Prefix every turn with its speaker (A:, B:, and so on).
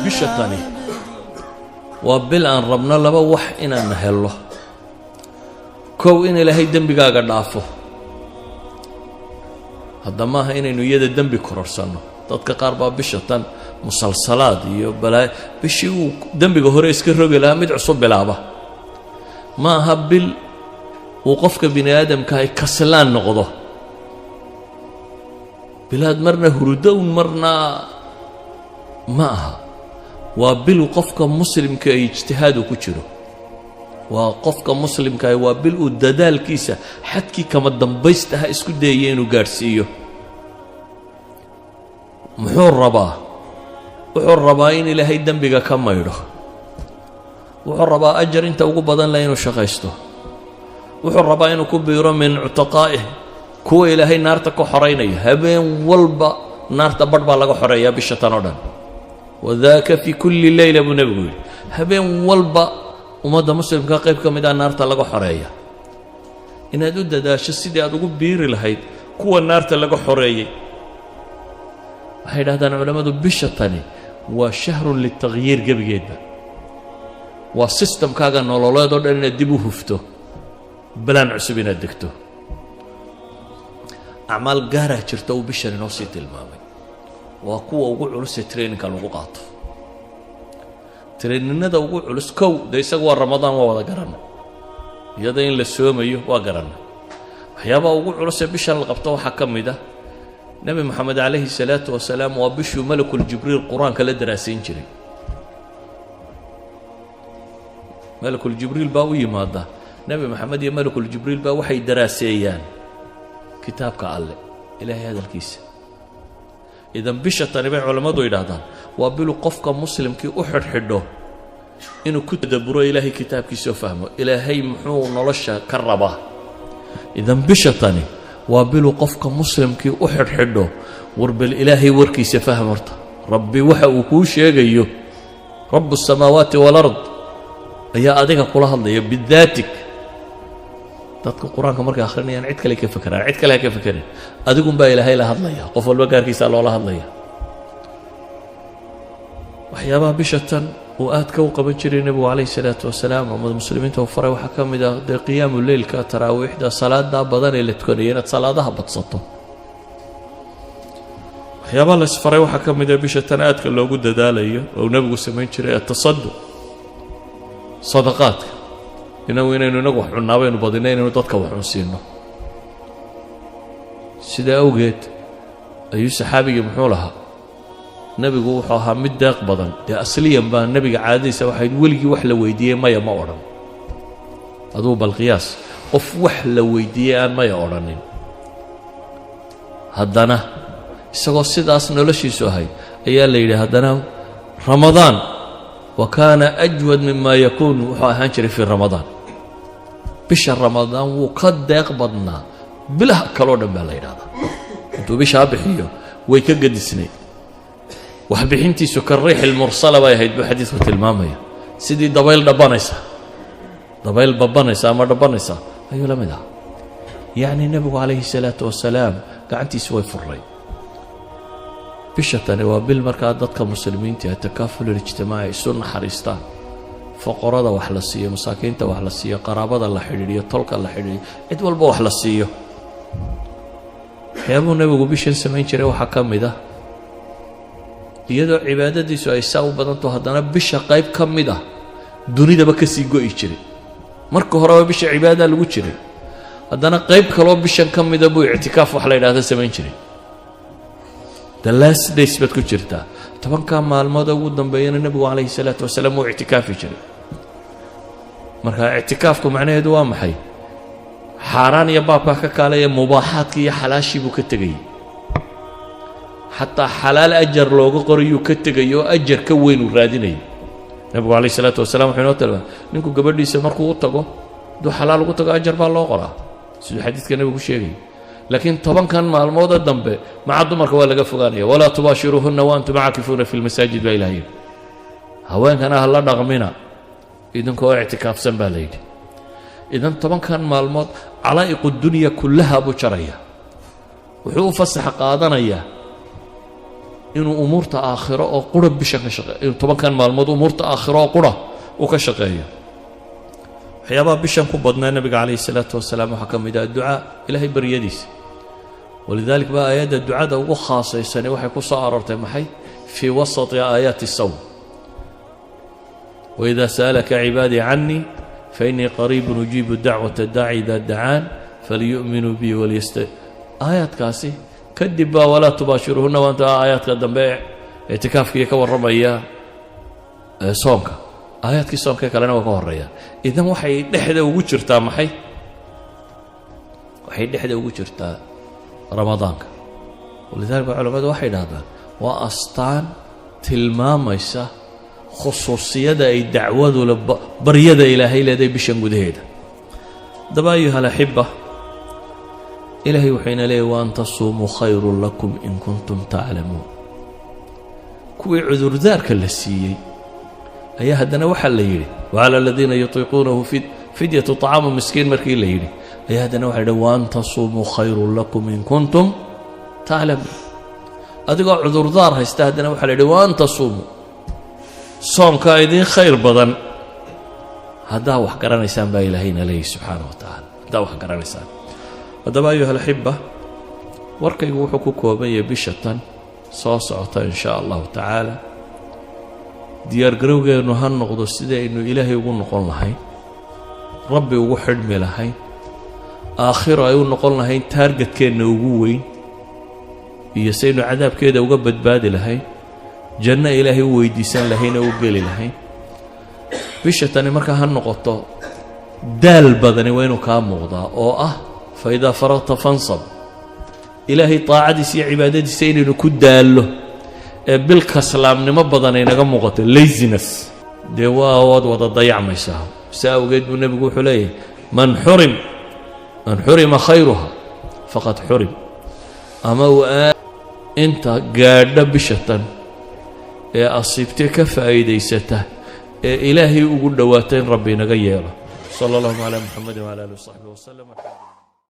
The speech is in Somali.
A: Bisha tani waa bil aan rabno laba wax inaan hello. Kow, in Ilaahay dembigaaga dhaafo. Hadda maaha inaynu iyada dembi kororsanno. Dadka qaar baa bisha tan musalsalaad iyo balaa, bishii uu dembiga hore iska rogi lahaa mid cusub bilaaba. Ma aha bil uu qofka bini aadamkahay kaslaan noqdo, bilaad marna hurudo un marna ma aha. Waa bil qofka muslimka ay ijtihaadu ku jiro. Waa qofka muslimkaah, waa bil uu dadaalkiisa xadkii kama dambaystaha isku dayaya inuu gaadhsiiyo. Muxuu rabaa? Wuxuu rabaa in Ilaahay dembiga ka maydho. Wuxuu rabaa ajar inta ugu badan leh inuu shaqaysto. Wuxuu rabaa inuu ku biiro من عتقائه, kuwa Ilaahay naarta ka xoraynaya. Habeen walba naarta badh baa laga xoreeyaa bisha tan oo dhan. وذاك في كل ليلة, buu Nebigu yidhi. Habeen walba ummadda muslimka qayb ka mid ah naarta laga xoreeya. Inaad u dadaasho sidii aad ugu biiri lahayd kuwa naarta laga xoreeyey. Waxay idhahdaan culammadu, bisha tani waa شهر للتغيير. Gebigeedba waa systemkaaga nololeed oo dhan inaad dib u hufto, balaan cusub inaad degto. Acmaal gaaraa jirta uu bishan inoo sii tilmaamay. Waa kuwa ugu culusee trainingka lagu qaato, traininada ugu culus. Kow, dee isagu waa Ramadaan, waa wada garanay. Iyada in la soomayo waa garanay. Waxyaabaha ugu culusee bishan la qabto waxaa ka mid ah, Nebi Moxamed عليه الصلاة والسلام waa bishuu Malakuljibriil Qur-aanka la daraasayn jiray. Malakuljibriil baa u yimaada Nebi Moxamed, iyo Malakuljibriil baa waxay daraaseeyaan kitaabka Alle, Ilaahay hadalkiisa. Idan bisha tani, bay culammadu yidhaahdaan, waa bilu qofka muslimkii u xidhxidho inuu ku tadaburo Ilaahay kitaabkiisoo fahmo Ilaahay muxuu nolosha ka rabaa. Idan bisha tani waa bilu qofka muslimkii u xidhxidho, war bal Ilaahay warkiisa fahm horta. Rabbi waxa uu kuu sheegayo, رب السماوات والأرض ayaa adiga kula hadlaya bidaatik. Dadka Qur-aanka markay akhrinayaan cid kale ka fekeraan, cid kale ha ka fekerin, adigunbaa Ilaahay la hadlaya. Qof walba gaarkiisaa loola hadlaya. Waxyaabaha bisha tan uu aadka u qaban jiray Nebigu عليه الصلاة والسلام, ummad muslimiinta u faray, waxaa ka mid ah dee qiyaamu leylka, taraawiixda, salaada badan ee la tukanaya, inaad salaadaha badsato. Waxyaabaha la isfaray waxaa ka mid ah bisha tan aadka loogu dadaalayo oo uu Nebigu samayn jiray, التصدق, sadaqaadka. Inagu inaynu inagu wax cunnaa baynu badinay, inaynu dadka wax cunsiino. Sidaa awgeed ayuu saxaabigii muxuu lahaa? Nebigu wuxuu ahaa mid deeq badan. Dee asliyan baa nebiga caadadiisa waxayd weligii wax la weydiiyey maya ma odhan. Aduu bal qiyaas qof wax la weydiiyey aan maya odhanin. Haddana isagoo sidaas noloshiisu ahayd ayaa la yidhi, haddana Ramadaan وكان أجود مما يكون, wuxuu ahaan jiray في رمضان. Bisha Ramadaan wuu ka deeq badnaa bilaha kaloo dhan baa la yidhahdaa. Intuu bishaa bixiyo way ka gedisnayd waxbixintiisu. كالريح المرسلة bay ahayd, buu xadiidku tilmaamaya. Sidii dabayl dhabanaysa, dabayl babanaysa ama dhabanaysa ayuu la mid ahaa. Yacni Nebigu عليه الصلاة والسلام gacantiisu way furay. Bisha tani waa bil markaa dadka muslimiinta ee تكافل الاجتماعي isu naxariistaan, foqorada wax la siiyo, masaakiinta wax la siiyo, qaraabada la xidhiidhiyo, tolka la xidhiidhiyo, cid walba wax la siiyo. Waxyaabuhu Nebigu bishan samayn jiray waxaa ka mid ah, iyadoo cibaadadiisu ay saa u badanto, haddana bisha qayb ka mid ah dunidaba ka sii go'i jiray. Marka horeba bisha cibaadadaa lagu jiray, haddana qayb kaloo bishan ka mida buu ictikaaf wax la yidhahda samayn jiray. The last days baad ku jirtaa, 10-kaa maalmood ugu dambeeyana Nebigu عليه الصلاة والسلام wuu ictikaafi jiray. Marka ictikaafku macnaheedu waa maxay? Xaaraan iyo baabkaa ka kaalaya, mubaaxaadkii iyo xalaashii buu ka tegayey. Xataa xalaal ajar looga qorayuu ka tegay oo ajar ka weyn uu raadinayay. Nebigu عليه الصلاة والسلام wuxuu inoo tilmaamay, ninku gabadhiisa markuu u tago, hadduu xalaal ugu tago, ajar baa loo qoraa, siduu xadiidka Nebigu sheegayay. Laakiin 10-kan maalmooda dambe maca dumarka waa laga fogaanaya. ولا تباشروهن وأنتم عاكفون في المساجد, baa Ilaah yidhi. Haweenkana ha la dhaqmina idinkoo ictikaafsan, baa la yidhi. Idan 10-kan maalmood علائق الدنيا كلها buu jaraya. Wuxuu u fasax qaadanayaa inuu Inuu umuurta aakhiro oo qura bishan ka shaqeeyo, inuu 10kan maalmood umuurta aakhiro oo qura uu ka shaqeeyo. Waxyaabaha bishan ku badnaa nebiga calayhi salaatu wasalaam waxaa ka mid ah ducaa, Ilaahay baryadiisa. ولذلك baa aayadda ducada ugu khaasaysani waxay ku soo aroortay maxay? في وسط آيات الصوم. وإذا سألك عبادي عني فإني قريب أجيب دعوة الداع إذا دعان فليؤمنوا بي وليست. Aayaadkaasi kadib baa ولا تباشروهن وأنت aayaadka dambe ictikaafkii ka warramaya, soomka, aayaadkii soomka kalena waa ka horeeya. Idan waxay dhexda ugu jirtaa maxay? Waxay dhexda ugu jirtaa Ramadaanka. ولذلك culamadu waxay idhahdaan waa astaan tilmaamaysa khusuusiyada ay dacwadu le, baryada Ilaahay leedahay bishan gudaheeda. Haddaba, أيها الأحبة, Ilaahay wuxuu ina leeyay: وأن تصوموا خير لكم إن كنتم تعلمون. Kuwii cudurdaarka la siiyey ayaa haddana waxaa la yidhi: وعلى الذين يطيقونه فدية طعام مسكين. Markii la yidhi ayaa haddana waxa yidhi: وأن تصوموا خير لكم إن كنتم تعلمون. Adigoo cudurdaar haysta haddana waxaa la yidhi: وأن تصوموا, soonkaa idiin khayr badan haddaa wax garanaysaan, baa Ilaahayna leeyahy subxaana wa tacaala, haddaa wax garanaysaan. Haddaba, أيها الأحبة, warkaygu wuxuu ku kooban yahay bisha tan soo socota, in shaa allahu tacaala, diyaargarowgeennu ha noqdo sidaynu Ilaahay ugu noqon lahayn, Rabbi ugu xidhmi lahayn, aakhiro ay u noqon lahayn targetkeenna ugu weyn, iyo saynu cadaabkeeda uga badbaadi lahayn, janno Ilaahay u weydiisan lahayn oo u geli lahayn. Bisha tani markaa ha noqoto daal badani waa inuu kaa muuqdaa, oo ah فإذا فرغت فانصب. Ilaahay daacadiisa iyo cibaadadiisa inaynu ku daallo ee bil kaslaamnimo badan ay naga muuqato, laziness, dee waa waad wada dayacmaysaa. Si awgeed buu nebigu wuxuu leeyahay: من حرم خيرها فقد حرم. Ama uu inta gaadha bisha tan ee asiibtee ka faa'iidaysata ee Ilaahay ugu dhowaata in Rabbi inaga yeelo. صلى الله على محمد وعلى آله وصحبه وسلم.